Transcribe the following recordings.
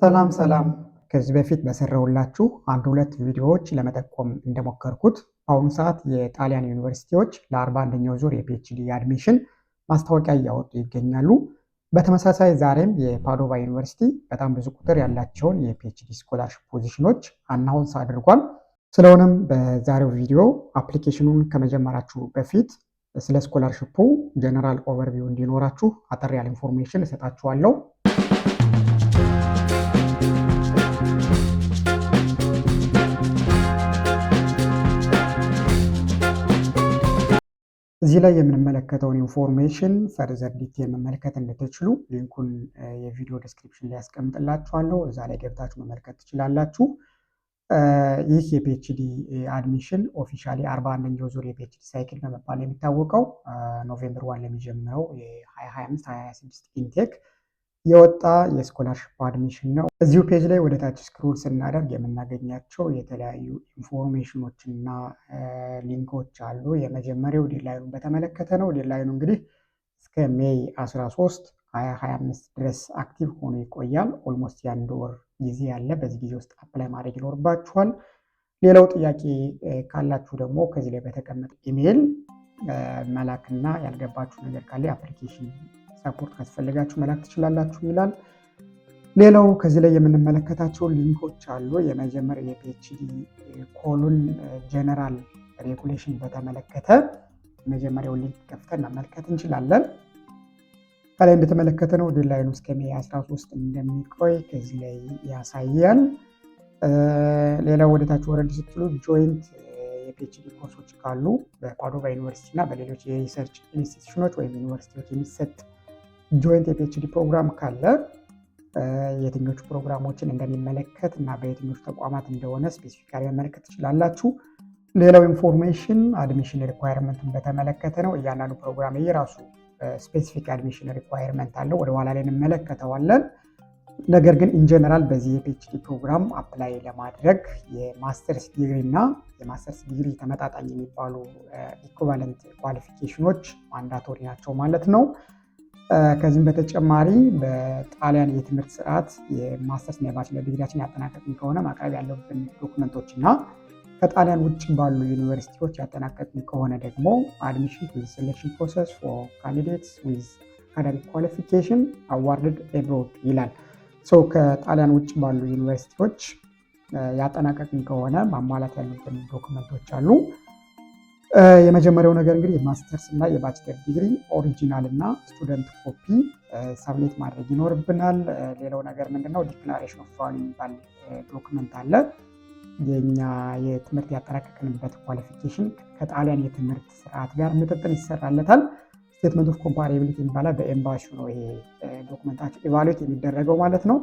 ሰላም ሰላም። ከዚህ በፊት በሰራሁላችሁ አንድ ሁለት ቪዲዮዎች ለመጠቆም እንደሞከርኩት በአሁኑ ሰዓት የጣሊያን ዩኒቨርሲቲዎች ለ41ኛው ዙር የ PhD admission ማስታወቂያ እያወጡ ይገኛሉ። በተመሳሳይ ዛሬም የፓዶቫ ዩኒቨርሲቲ በጣም ብዙ ቁጥር ያላቸውን የ PhD scholarship position ኦች announce አድርጓል። ስለሆነም በዛሬው ቪዲዮ application ኑን ከመጀመራችሁ በፊት ስለ scholarship ኡ general overview እንዲኖራችሁ አጠር ያለ information እሰጣችኋለሁ። እዚህ ላይ የምንመለከተውን information further detail መመልከት እንድትችሉ link ኡን የቪዲዮ description ላይ ያስቀምጥላችኋለሁ። እዛ ላይ ገብታችሁ መመልከት ትችላላችሁ። ይህ የ PhD admission officially 41ኛው ዙር የ PhD cycle በመባል የሚታወቀው November 1 ለሚጀምረው የ2025 2026 intake የወጣ የ scholarship admission ነው። እዚሁ page ላይ ወደ ታች scroll ስናደርግ የምናገኛቸው የተለያዩ information ኦች እና link ኦች አሉ። የመጀመሪያው deadline ኑን በተመለከተ ነው። Deadline ኑ እንግዲህ እስከ May 13 2025 ድረስ active ሆኖ ይቆያል። Almost የአንድ ወር ጊዜ ያለ፣ በዚህ ጊዜ ውስጥ apply ማድረግ ይኖርባችኋል። ሌላው ጥያቄ ካላችሁ ደግሞ ከዚህ ላይ በተቀመጠ ኢሜይል መላክና ያልገባችሁ ነገር ካለ application support ካስፈለጋችሁ መላክ ትችላላችሁ ይላል። ሌላው ከዚህ ላይ የምንመለከታቸው link ኦች አሉ። የመጀመሪያው የ PhD call ኡን general regulation በተመለከተ የመጀመሪያው link ከፍተን መመልከት እንችላለን። ከላይ እንደተመለከትነው deadline ኑ እስከ May 13 እንደሚቆይ ከዚህ ላይ ያሳያል። ሌላው ወደታች ወረድ ስትሉ joint የ PhD ኮርሶች ካሉ በፓዶቫ ዩኒቨርሲቲ እና በሌሎች የ research institution ኦች ወይም ዩኒቨርሲቲዎች የሚሰጥ joint የ PhD ፕሮግራም ካለ የትኞቹ ፕሮግራሞችን እንደሚመለከት እና በየትኞቹ ተቋማት እንደሆነ specifically መመልከት ትችላላችሁ። ሌላው information admission requirement ን በተመለከተ ነው። እያንዳንዱ ፕሮግራም የራሱ specific admission requirement አለው። ወደ ኋላ ላይ እንመለከተዋለን። ነገር ግን in general በዚህ የ PhD ፕሮግራም apply ለማድረግ የማስተርስ ዲግሪ እና የማስተርስ ዲግሪ ተመጣጣኝ የሚባሉ equivalent qualification ኦች mandatory ናቸው ማለት ነው። ከዚህም በተጨማሪ በጣሊያን የትምህርት ስርዓት የማስተርስ እና የ bachelor ዲግሪያችን ያጠናቀቅን ከሆነ ማቅረብ ያለብን document ኦች እና ከጣሊያን ውጭ ባሉ ዩኒቨርሲቲዎች ያጠናቀቅን ከሆነ ደግሞ admission to selection process for candidates with academic qualification awarded abroad ይላል። So ከጣሊያን ውጭ ባሉ ዩኒቨርሲቲዎች ያጠናቀቅን ከሆነ ማሟላት ያሉብን document ኦች አሉ። የመጀመሪያው ነገር እንግዲህ የማስተርስ እና የ bachelor ዲግሪ original እና student copy submit ማድረግ ይኖርብናል። ሌላው ነገር ምንድነው? Declaration of value የሚባል document አለ። የኛ የትምህርት ያጠናቀቅንበት qualification ከጣሊያን የትምህርት ስርዓት ጋር ምጥጥን ይሰራለታል። Statement of comparability የሚባላል፣ በኤምባሲው ነው ይሄ document ኣችሁ evaluate የሚደረገው ማለት ነው።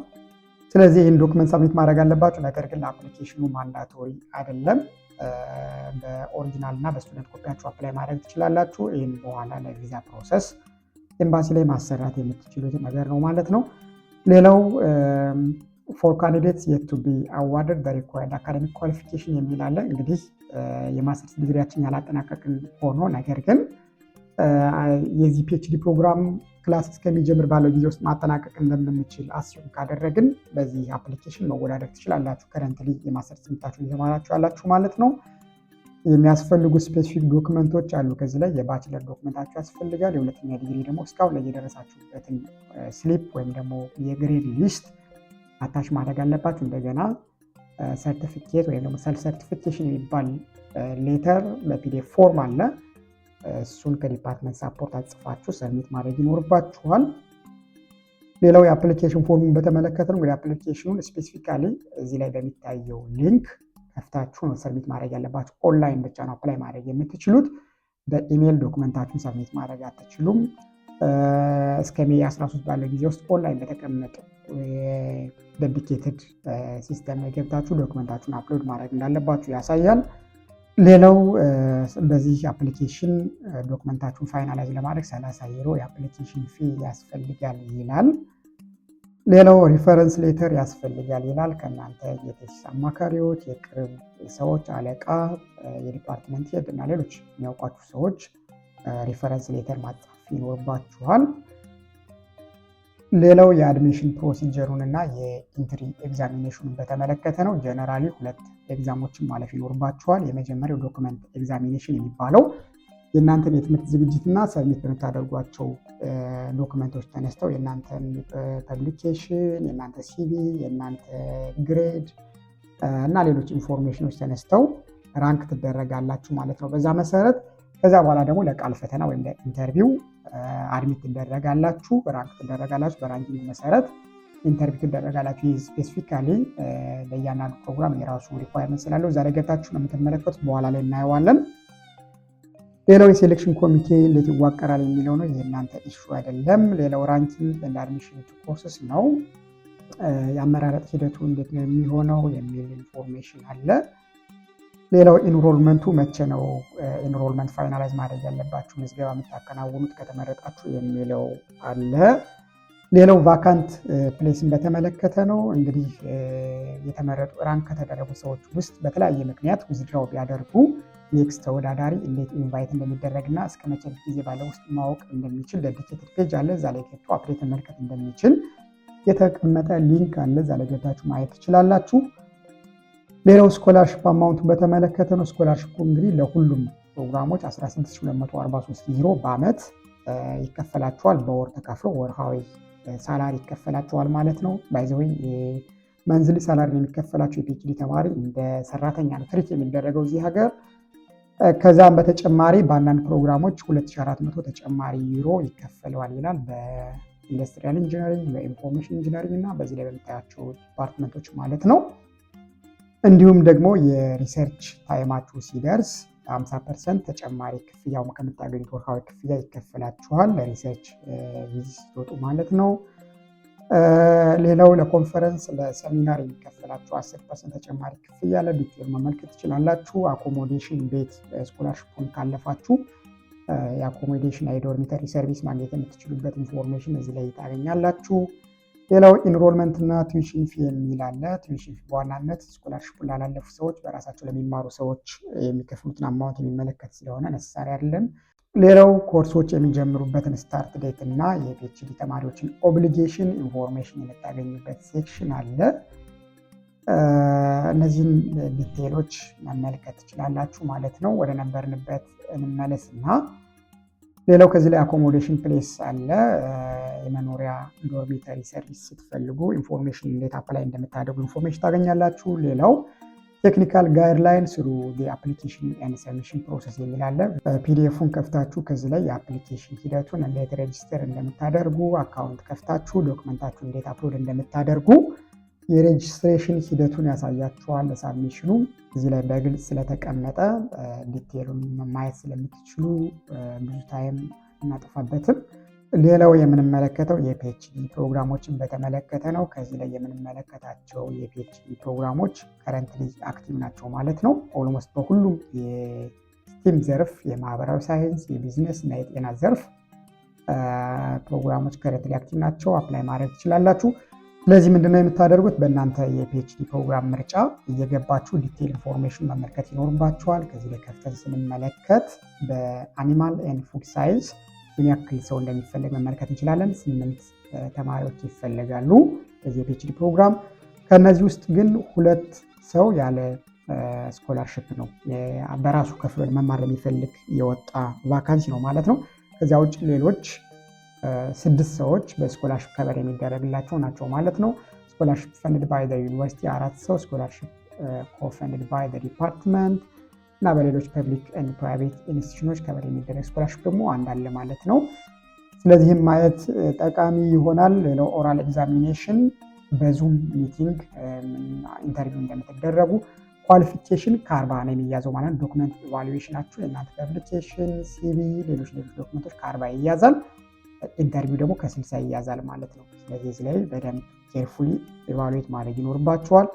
ስለዚህ ይህን document submit ማድረግ አለባችሁ። ነገር ግን ለ application ኑ mandatory አይደለም። በ original እና በ student copy ያችሁ apply ማድረግ ትችላላችሁ። ይህን በኋላ ለቪዛ process ኤምባሲ ላይ ማሰራት የምትችሉት ነገር ነው ማለት ነው። ሌላው for candidates yet to be awarded required academic qualification የሚል አለ። እንግዲህ የማስተርስ ዲግሪያችን ያላጠናቀቅን ሆኖ ነገር ግን የዚህ PhD ፕሮግራም class እስከሚጀምር ባለው ጊዜ ውስጥ ማጠናቀቅ እንደምንችል assume ካደረግን በዚህ application መወዳደር ትችላላችሁ። Currently የማስተርስ ትምህርታችሁን እየተማራችሁ ያላችሁ ማለት ነው። የሚያስፈልጉ specific document ኦች አሉ። ከዚህ ላይ የ bachelor document ኣችሁ ያስፈልጋል። የሁለተኛ ዲግሪ ደግሞ እስካሁን ላይ የደረሳችሁበትን slip ወይም ደግሞ የ grade list attach ማድረግ አለባችሁ። እንደገና ሰርቲፊኬት ወይም ደግሞ self certification የሚባል letter በ PDF form አለ። እሱን ከ department support አጽፋችሁ submit ማድረግ ይኖርባችኋል። ሌላው የ application form ኡን በተመለከተ ነው። እንግዲህ application ኑን specifically እዚህ ላይ በሚታየው link ከፍታችሁ ነው submit ማድረግ ያለባችሁ። ኦንላይን ብቻ ነው apply ማድረግ የምትችሉት። በኢሜይል document ኣችሁን submit ማድረግ አትችሉም። እስከ May 13 ባለው ጊዜ ውስጥ ኦንላይን በተቀመጠው dedicated system ላይ ገብታችሁ document ኣችሁን upload ማድረግ እንዳለባችሁ ያሳያል። ሌላው በዚህ application document ኣችሁን finalize ለማድረግ 30 ዩሮ የ application fee ያስፈልጋል ይላል። ሌላው reference letter ያስፈልጋል ይላል። ከእናንተ የ thesis አማካሪዎች፣ የቅርብ ሰዎች፣ አለቃ፣ የ department head እና ሌሎች የሚያውቋችሁ ሰዎች reference letter ማጻፍ ይኖርባችኋል። ሌላው የ admission procedure ኡን እና የ entry examination ኡን በተመለከተ ነው። Generally ሁለት exam ኦችን ማለፍ ይኖርባችኋል። የመጀመሪያው document examination የሚባለው የእናንተን የትምህርት ዝግጅትና submit በምታደርጓቸው document ኦች ተነስተው የእናንተን publication፣ የእናንተ CV፣ የእናንተ grade እና ሌሎች information ኦች ተነስተው rank ትደረጋላችሁ ማለት ነው። በዛ መሰረት ከዛ በኋላ ደግሞ ለቃል ፈተና ወይም ለ interview admit ትደረጋላችሁ፣ rank ትደረጋላችሁ። በ ranking መሰረት interview ትደረጋላችሁ። ይህ specifically ለእያንዳንዱ ፕሮግራም የራሱ requirement ስላለው እዛ ላይ ገብታችሁ ነው የምትመለከቱት። በኋላ ላይ እናየዋለን። ሌላው የ selection ኮሚቴ እንዴት ይዋቀራል የሚለው ነው። ይህ እናንተ issue አይደለም። ሌላው ranking and admission to courses ነው። የአመራረጥ ሂደቱ እንዴት ነው የሚሆነው የሚል information አለ። ሌላው enrollment ኡ መቼ ነው enrollment finalize ማድረግ ያለባችሁ፣ ምዝገባ የምታከናውኑት ከተመረጣችሁ የሚለው አለ። ሌላው vacant place ን በተመለከተ ነው። እንግዲህ የተመረጡ rank ከተደረጉ ሰዎች ውስጥ በተለያየ ምክንያት withdraw ቢያደርጉ next ተወዳዳሪ እንዴት invite እንደሚደረግ እና እስከ መቼ ጊዜ ባለው ውስጥ ማወቅ እንደሚችል dedicated page አለ። እዛ ላይ ገብቶ update መመልከት እንደሚችል የተቀመጠ link አለ። እዛ ላይ ገብታችሁ ማየት ትችላላችሁ። ሌላው scholarship amount ኡን በተመለከተ ነው። Scholarship ኡ እንግዲህ ለሁሉም ፕሮግራሞች 16,243 ዩሮ በአመት ይከፈላቸዋል። በወር ተካፍሎ ወርሃዊ salary ይከፈላቸዋል ማለት ነው። By the way, monthly salary ነው የሚከፈላቸው። የ PhD ተማሪ እንደ ሰራተኛ ነው treat የሚደረገው እዚህ ሀገር። ከዛም በተጨማሪ በአንዳንድ ፕሮግራሞች 2400 ተጨማሪ ዩሮ ይከፈለዋል ይላል። በ industrial engineering፣ በ information engineering እና በዚህ ላይ በምታያቸው department ኦች ማለት ነው። እንዲሁም ደግሞ የ research time ኣችሁ ሲደርስ 50% ተጨማሪ ክፍያው ከምታገኙት ወርሃዊ ክፍያ ይከፈላችኋል ለ research visit ስትወጡ ማለት ነው። ሌላው ለኮንፈረንስ፣ ለሰሚናር የሚከፈላችሁ 10% ተጨማሪ ክፍያ አለ። Detail መመልከት ትችላላችሁ። Accommodation ቤት scholarship ኡን ካለፋችሁ የ accommodation የ dormitory service ማግኘት የምትችሉበት information እዚህ ላይ ታገኛላችሁ። ሌላው enrollment እና tuition fee የሚል አለ። Tuition fee በዋናነት scholarship ኡን ላላለፉ ሰዎች፣ በራሳቸው ለሚማሩ ሰዎች የሚከፍሉትን amount የሚመለከት ስለሆነ necessary አይደለም። ሌላው ኮርሶች የሚጀምሩበትን start date እና የ PhD ተማሪዎችን obligation information የምታገኙበት section አለ። እነዚህን detail ኦች መመልከት ትችላላችሁ ማለት ነው። ወደ ነበርንበት እንመለስ እና ሌላው ከዚህ ላይ accommodation place አለ። የመኖሪያ dormitory service ስትፈልጉ information እንዴት apply እንደምታደርጉ information ታገኛላችሁ። ሌላው technical guideline through application and submission process የሚል አለ። PDF ኡን ከፍታችሁ ከዚህ ላይ የ application ሂደቱን እንዴት register እንደምታደርጉ፣ account ከፍታችሁ document ኣችሁ እንዴት upload እንደምታደርጉ የ registration ሂደቱን ያሳያችኋል። ለ submission ኡ እዚህ ላይ በግልጽ ስለተቀመጠ detail ኡን ማየት ስለምትችሉ ብዙ time እናጠፋበትም። ሌላው የምንመለከተው የ PhD ፕሮግራሞችን በተመለከተ ነው። ከዚህ ላይ የምንመለከታቸው የ PhD ፕሮግራሞች currently active ናቸው ማለት ነው። Almost በሁሉም የ STEM ዘርፍ፣ የማህበራዊ ሳይንስ፣ የቢዝነስ እና የጤና ዘርፍ ፕሮግራሞች currently active ናቸው። Apply ማድረግ ትችላላችሁ። ስለዚህ ምንድነው የምታደርጉት? በእናንተ የ PhD ፕሮግራም ምርጫ እየገባችሁ detail information መመልከት ይኖርባችኋል። ከዚህ ላይ ከፍተን ስንመለከት በ animal and food science ምን ያክል ሰው እንደሚፈለግ መመልከት እንችላለን። ስምንት ተማሪዎች ይፈለጋሉ በዚህ የ PhD ፕሮግራም። ከእነዚህ ውስጥ ግን ሁለት ሰው ያለ scholarship ነው፣ በራሱ ከፍሎ መማር ለሚፈልግ የወጣ vacancy ነው ማለት ነው። ከዚያ ውጭ ሌሎች ስድስት ሰዎች በ scholarship cover የሚደረግላቸው ናቸው ማለት ነው። Scholarship funded by university አራት ሰው፣ scholarship co-funded by department እና በሌሎች public and private institution ኦች cover የሚደረግ scholarship ደግሞ አንድ አለ ማለት ነው። ስለዚህም ማየት ጠቃሚ ይሆናል። ሌላው oral examination በ Zoom meeting interview እንደምትደረጉ፣ qualification ከ40 ነው የሚያዘው ማለት ነው። Document evaluation ኣችሁ የእናንተ publication፣ CV፣ ሌሎች ሌሎች document ኦች ከ40 ይያዛል። Interview ደግሞ ከ60 ይያዛል ማለት ነው። ስለዚህ እዚህ ላይ በደንብ carefully evaluate ማድረግ ይኖርባችኋል።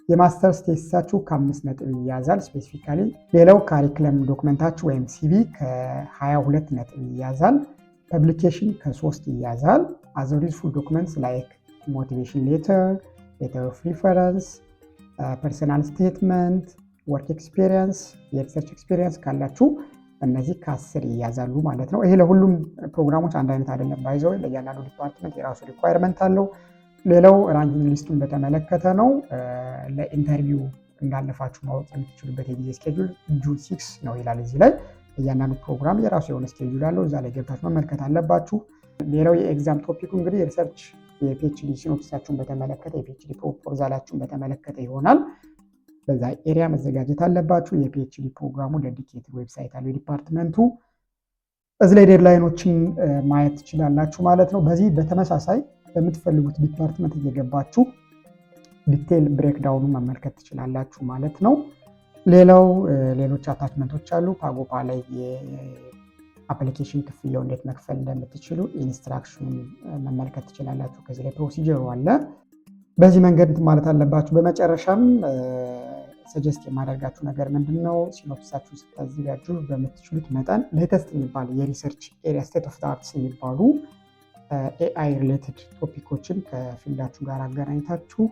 የ masters thesis ኣችሁ ከ5 ነጥብ ይያዛል specifically። ሌላው curriculum document ኣችሁ ወይም CV ከ22 ነጥብ ይያዛል። Publication ከ3 ይያዛል። Other useful documents like motivation letter፣ letter of reference፣ personal statement፣ work experience፣ የ research experience ካላችሁ እነዚህ ከ10 ይያዛሉ ማለት ነው። ይሄ ለሁሉም ፕሮግራሞች አንድ አይነት አይደለም። By the way፣ ለእያንዳንዱ department የራሱ requirement አለው። ሌላው ranking list ኡን በተመለከተ ነው። ለ interview እንዳለፋችሁ ማወቅ የምትችሉበት የጊዜ schedule June 6 ነው ይላል እዚህ ላይ። እያንዳንዱ ፕሮግራም የራሱ የሆነ schedule አለው። እዛ ላይ ገብታችሁ መመልከት አለባችሁ። ሌላው የ exam topic ኡ እንግዲህ የ research የ PhD synopsis ኣችሁን በተመለከተ፣ የ PhD proposal ኣችሁን በተመለከተ ይሆናል። በዛ area መዘጋጀት አለባችሁ። የ PhD ፕሮግራሙ dedicated website አለው የ department ኡ። እዚህ ላይ deadline ኦችን ማየት ትችላላችሁ ማለት ነው። በዚህ በተመሳሳይ በምትፈልጉት department እየገባችሁ detail breakdown ኑ መመልከት ትችላላችሁ ማለት ነው። ሌላው ሌሎች attachment ኦች አሉ። ፓጎፓ ላይ የ application ክፍያው እንዴት መክፈል እንደምትችሉ instruction ኑን መመልከት ትችላላችሁ። ከዚህ ላይ procedure ኡ አለ። በዚህ መንገድ እንትን ማለት አለባችሁ። በመጨረሻም suggest የማደርጋችሁ ነገር ምንድን ነው? Synopsis ኣችሁን ስታዘጋጁ በምትችሉት መጠን latest የሚባል የ research area፣ state of arts የሚባሉ AI related topic ኦችን ከ field ኣችሁ ጋር አገናኝታችሁ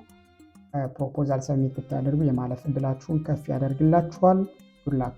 proposal submit ብታደርጉ የማለፍ እድላችሁን ከፍ ያደርግላችኋል። Good luck.